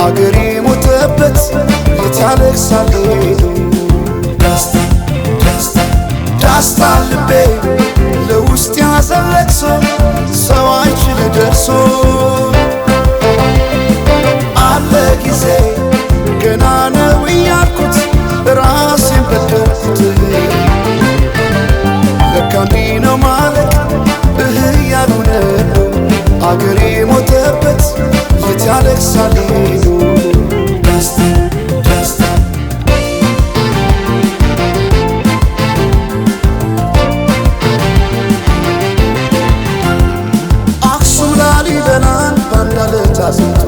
አገሬ ሞተበት የት ያለቅሳል ሄዶ ዳስታ ዳስታ ዳስታ ልቤ ለውስጥ ያዘን ለቅሶ ሰው አይችል ደርሶ አለ ጊዜ ገና ነው እያልኩት ራሴን በደልኩት ለካ እንዲህ ነው ማለቅ እህ እያሉ ነው አገሬ ሞተበት የት ያለቅሳል ሄዶ ዳስታ ዳስታ አክሱም ላሊበላን ባንዳ ዕለት አዝንቶ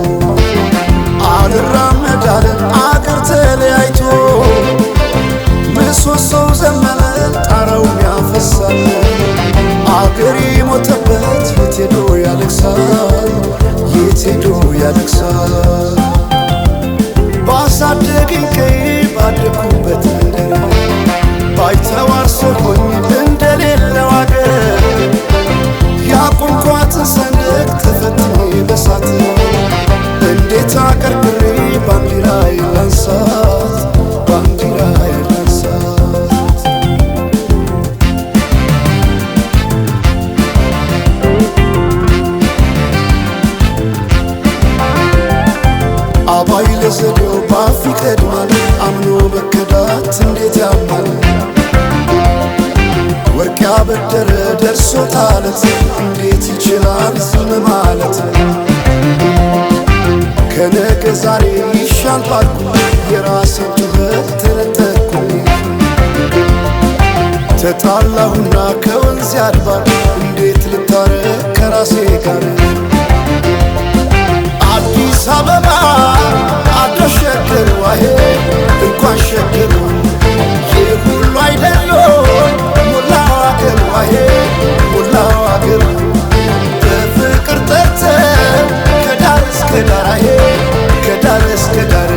አልራመድ አለ አገር ተለያይቶ ምሰሶው ዘመነ ጣራውም ያፈሳል አገሬ ሞተበት የት ሄዶ ያለቅሳል የት ሄዶ ያለቅሳል ባሳደገኝ ቀዬ ባደኩበት መንደር ባይተዋር ሰው ሆኜ እንደሌለው አገር ያቆምኳትን ሰንደቅ ተፈትኜ በሳት እንዴት አቀርቅሬ ባንዲራዬን ላንሳት ባንዲራዬን ላንሳት አባይ ለዘዴው ባፍ ይቀድማል አምኖ በከዳት እንዴት ያማል ወርቅ ያበደረ ደርሶታለት እንዴት ይችላል ዝም ማለት ከነገ ዛሬ ይሻል ባልኩ የራሴን ጩኸት ተነጠቅኩኝ ተጣላሁና ከወንዝ ያድባር እንዴት ልታረቅ ከራሴ ጋር አዲስ አበባ አደሸገር ዋሄ እንኳን ሸገር ይህ ሁሉ አይደሎ ሞላው አገር ዋሄ ሞላው አገር በፍቅር ጠርተን ከዳር እስከ ዳር አሄ ከዳር እስከ ዳር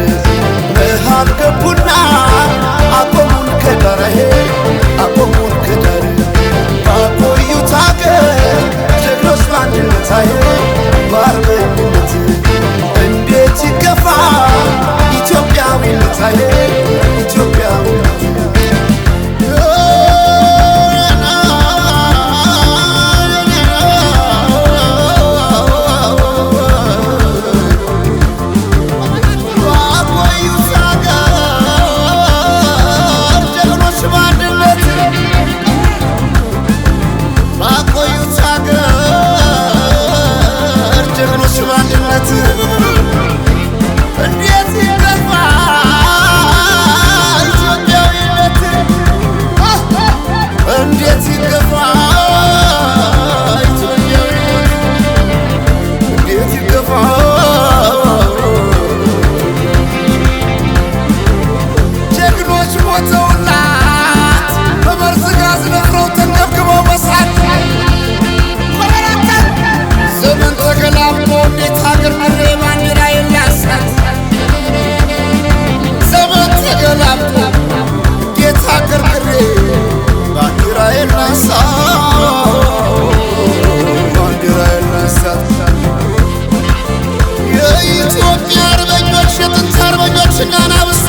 መሃል ገቡና አቆሙን ከዳር አሄ አቆሙን ከዳር ባቆዩት አገር ጀግኖች በአንድነት አሄ በአርበኝነት እንዴት ይገፋ ኢትዮጵያዊነት አሄ ኢትዮጵያዊነት ባቆዩት አገር ጀግኖች በአንድነት ባቆዩት አገር ጀግኖች በአንድነት እንዴት ይገፋ ኢትዮጵያዊነት እንዴት ይገፋ ኢትዮጵያዊነት እንዴት ይገፋ ጀግኖች ሞተውላት በመርዝ ጋዝ ነፍረው ተንገብግበው በሳት ዘመን ተገላብጦ እንዴት ሀገር ምሬ ባንዲራ የላሳት ዘመን ተገላብጦ እንዴት ሀገር ምሬ ባንዲራ የላሳት ባንዲራ የላሳት የኢትዮጵያ አርበኞች የጥንት አርበኞች እና አናብስት